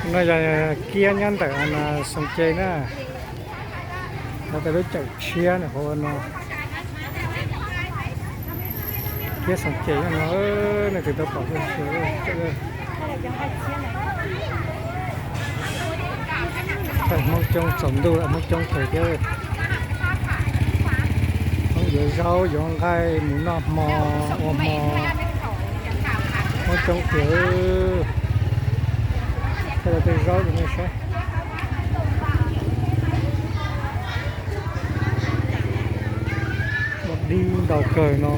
No yog kiab nyob ntawm Xoo Ces na, no tej lub cawm tshiab no, kiab Xoo Ces no, nej twb tau pom. Hmoob coob tsaus ntuj lawm, Hmoob coob kawg thiab. Hmoob yuav zaub yuav nqaij mus noj hmo ua hmo, Hmoob coob tiag. Tej zaub rau nej saib. Ua dib ntau kawg no.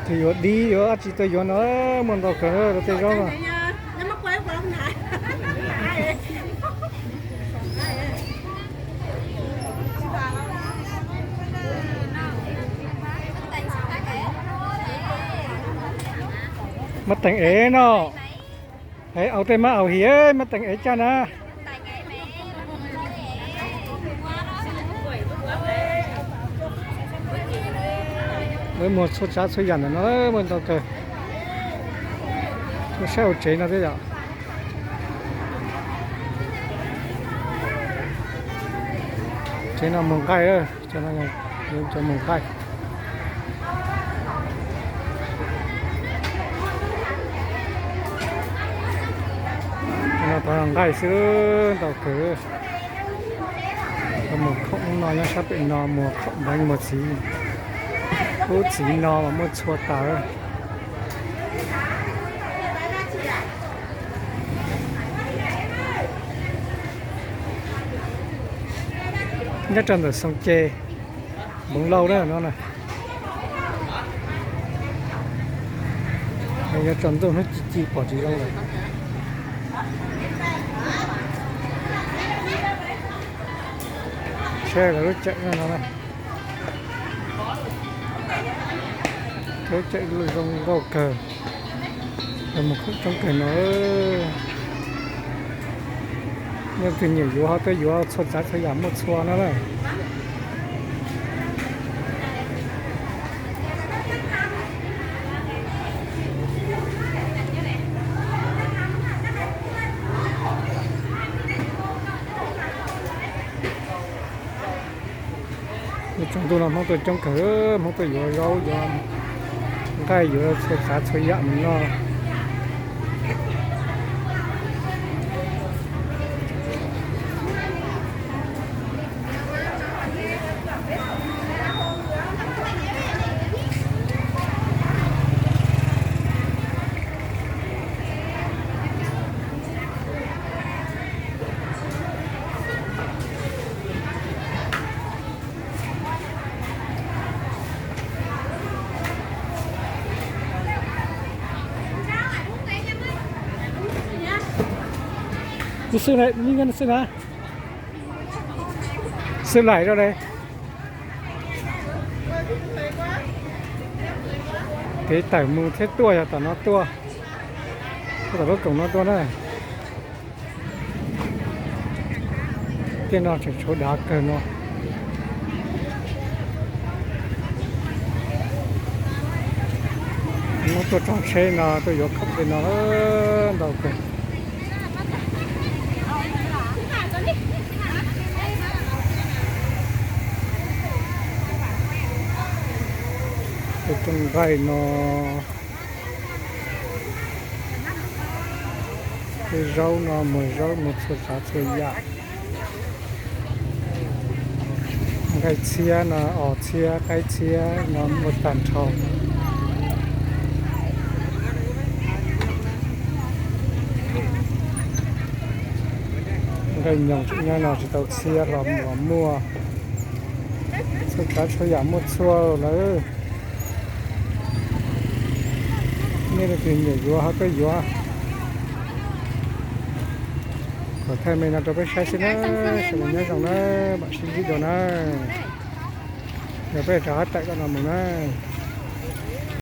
Ces yuav dib yuav dab tsi tuaj yuav no, muaj ntau kawg rau tej zaub no. Mab teem ev no, au tej mab au hiv, mab teem ev caj na. Lawv muag txhua tsav txhua yam ntawm no muaj ntau kawg. Tuaj saib hauv tsev no thiab yom. Tsev no muag nqaij, cov muag nqaij. No tov nqaij xwb ntau kawg. Muag khoom no nyob sab pem no, muag khoom nteev muag txiv. Lub txiv no mas muaj txhua tas. Nyob rau ntawm Xoo Ces, Npoov Lauj na no na. Nyob tsaus ntuj hnub ci ci pom tsis zoo lawm. Saib lawv lub cawm no, lub cawm zoo nkauj kawg. Muag khoom coob kawg no. Nej leej twg nyiam yuav ho tuaj yuav, txhua tsav txhua yam muaj txhua no na. Tsaus ntuj no Hmoob tuaj coob kawg, Hmoob tuaj yuav zaub yuav nqaij yuav txhua tsav txhua yam mus noj. Xwb na, xwb laim rau li. Kev tawm mus thiab tuaj yog tom no tuaj, tom lub koom no tuaj na. Tej no tseem tshuav dav kawg no. Muab tuaj tso tsheb no tuaj yuav khoom tej no ntau kawg. Tej rooj nqaij no, tej zaub no, muag zaub muag txhua tsav txhua yam. Nqaij txhiab no, os txhiab, qaib txhiab no muaj tag nrho. Nqaij nyoos tseem nyob no tsis tau txhiab los muag muaj. Txhua tsav txhua yam muaj txhua lawm. Nej leej twg nyiam yuav ho tuaj yuav. Kom thaij me no rau peb saib xwb na, sawv daws nyob zoo na, mam sib ntsib dua na. Yog peb rov qab tawm tom no mus na.